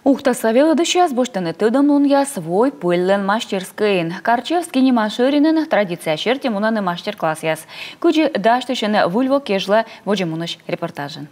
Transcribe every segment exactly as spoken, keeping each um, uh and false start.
Ухтаса велӧдысьяс босьтӧны тӧдӧмлунъяс Вой пӧльлӧн мастерскӧйын. Карчевский нима шӧринын традиция серти мунӧны мастер-классъяс. Кыдзи дасьтысьӧны выль во кежлӧ, водзӧ мунысь репортажын.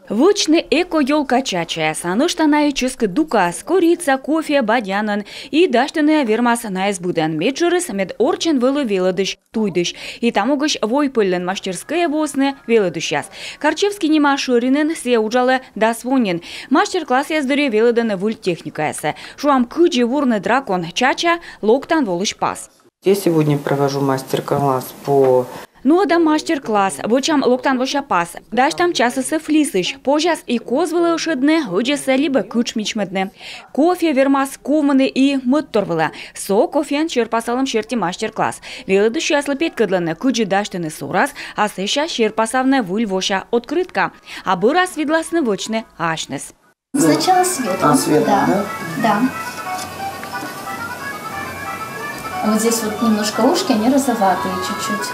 Вӧчны эко-ёлка чачаяс, а нӧшта найӧ чӧскыд дукаас, корица, кофе, бадьянӧн, и дасьтыны вермас найӧс быдӧн. Медшӧрыс, мед орччӧн вӧлі велӧдысь, туйдысь. И та могысь Вой пӧльлӧн мастерскӧйӧ воисны велӧдысьяс. Карчевский нима шӧринын сійӧ уджалӧ дас во нин. Мастер-классъяс дырйи велӧдӧны выль техникаясӧ. Шуам, кыдзи вурны дракон чача локтан волысь пас. Я сегодня провожу мастер-класс по... Нуӧдам мастер-класс, вӧчам локтан вося пас, дасьтам часӧсӧ флисысь, позяс и коз вылӧ ӧшӧдны, ӧдзӧссӧ либӧ кытш мичмӧдны. Кофе вермас ковмыны и мӧдтор вылӧ. Со кофеӧн серпасалӧм серти мастер-класс. Велӧдысьяслы петкӧдлӧны, кыдзи дасьтыны сорас, а сэсся серпасавны выль вося открытка. А бӧрас видласны вӧчны асьныс. Сначала светлым. А, светлым, да? Да. Да. А вот здесь вот немножко ушки, они розоватые чуть-чуть.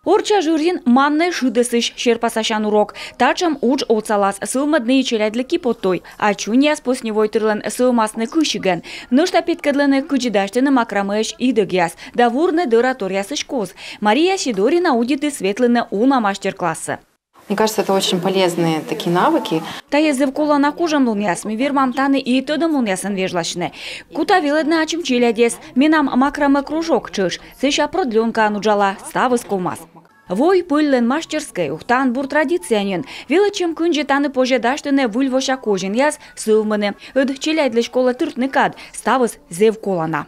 Орчча жырйын маннӧй шыдӧсысь серпасасян урок. Татшӧм удж отсалас сӧвмӧдны и челядьлы киподтуй. А чуньяс посни войтырлӧн сӧвмасны кыйсигӧн. Нӧшта петкӧдлӧны, кыдзи дасьтыны макрамеысь идӧгъяс да вурны дӧра торъясысь коз. Мария Сидорина удитіс ветлыны уна мастер-классӧ. Мне кажется, это очень полезные такие навыки. Тайӧ зэв колана кужӧмлунъяс, ми вермам тані и тӧдӧмлунъясӧн вежласьны. Кута велӧдны ачым челядьӧс, менам макраме кружок тшӧтш, сэсся продлёнкаын уджала, ставыс ковмас. Вой пӧльлӧн мастерскӧй Ухтаын бур традиция нин. Велӧдчӧм кындзи тані позьӧ дасьтыны выль вося козинъяс, сӧвмыны. Ӧд челядьлысь колӧ тыртны кад, ставыс зэв колана.